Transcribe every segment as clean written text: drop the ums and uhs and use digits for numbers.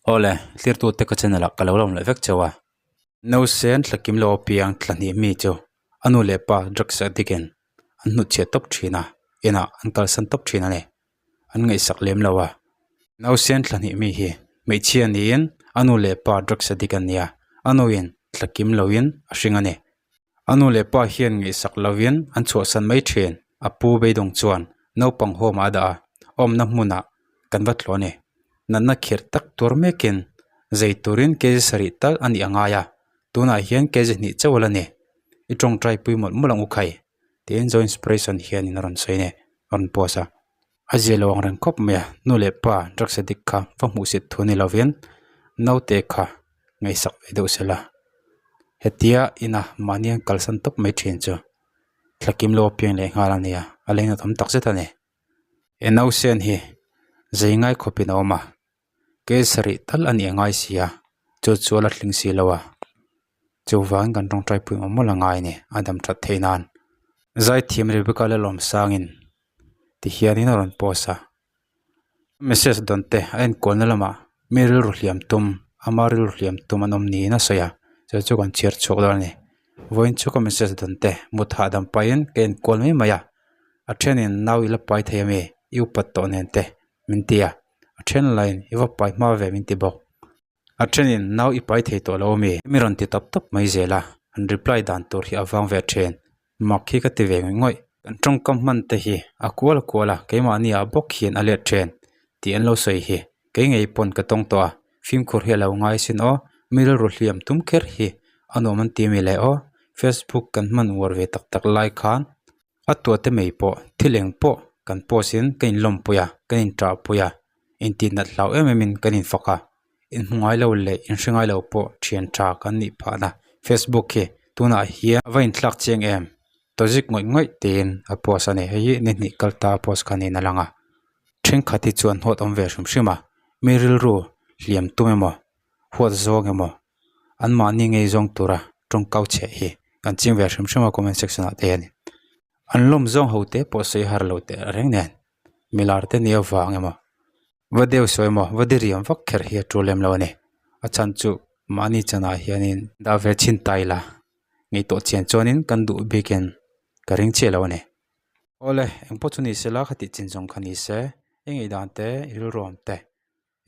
Awle, tlirtute ka channel ah ka lo lawm leh vek cheu a. Nausen thla kim lo apiang thla hnih mi chu a nu leh pa drugs addict in an hnutchhiah tawp thin a, inah an kalsan tawp thin a ni. An ngaihsak lem lo a. Nausen thla hnih mi hi hmeichhia niin a nu leh pa drugs addict an nia, a nuin thla kim loin a hring a ni. A nu leh pa hian ngaihsak lovin an chhuahsan mai thin. A pu beidawng chuan naupang home ah a dah a, awmna hmunah kan va tluah a ni. Natna khirh tak tuar mekin zei turin kg sarih tal a nih a ngai a, tunah hian kg hnih chauh a la ni. I tawngtai pui mawlh mawlh ang u khai tiin Zo Inspiration hianin a rawn sawi a ni, a rawn post a. A zia lo ang reng khawp mai a, nu leh pa drugs addict kha va hmuhsit thu ni lovin naute kha ngaihsak ve deuh sela. Hetia ina mahni an kalsan tawp mai thin chu thla kim lo apiang leh nghal a nia, a leng a tam tak zet a ni. He nausen hi zei ngai khawpin a awm a, ke sarih tal a nih a ngai si a, chu chu a la thleng si lo a, chuvangin kan tawngtai pui mawlh mawlh a ngai a ni a dam that theih nan. Zaithiam Rebecca Lalawmsangin ti hianin a rawn post a, message dawn te a enkualna lamah mi rilru hliam tum ama rilru hliam tum an awm niin a sawi a chu chu kan chhiar chhuak dawn a ni vawiin chu ka message dawn te mut hahdam pahin ka enkual mai mai a a thenin nau i la pai thei ami i upat tawh nen te min ti a a then laiin i va pai hma ve min ti bawk. A thenin nau i pai thei tawh lo ami? Mi rawn ti tawp tawp mai zel a, an reply dan tur hi a vang ve thin. Mak hi ka ti ve ngawih ngawih. Kan tawngkam hman te hi a kual a kual a, keimahni ah bawk hian a let thin tih an lo sawi hi kei ngei pawn ka tawng tawh a, fimkhur hi a lo ngai sin aw, mi rilru hliam tum kher hi a nuam an ti mi le aw, Facebook kan hman uar ve tak tak lai khan A tuahte mai pawh thil eng pawh kan post in kan inlawmpui a, kan inṭahpui a, intihnat hlau em em in kan infak a, inhmu ngai lo leh inhre ngai lo pawh thian tha kan nih phahna Facebook hi tunah hian a va inthlak chiang em tawzik ngawih ngawih tiin a post a ni hei hi ni hnih kal ta a post kha niin a lang a thenkhat hi chuan hnawt awm ve hrim hrim a mi rilru hliam tum emaw huat zawng emaw anmahni ngei zawng tura tawngkau chheh hi kan ching ve hrim hrim a comment section ah te hianin an lawm zawng ho te pawh sawi har lo teh reng nen milar te nia vang emaw va deuh sawi emaw va diriam vak kher hi a tul lem lo a ni a chhan chu mahni chanah hianin dah ve chhin ta ila ngaihtuah chian chuanin kan duh bikin ka ring chiah lo a ni. Awle engpawh chu ni sela khatih chin zawng kha ni se i ngaihdan te i rilruam te.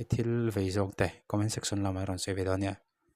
I thil vei zawk te comment section lamah i rawn sawi ve dawn nia.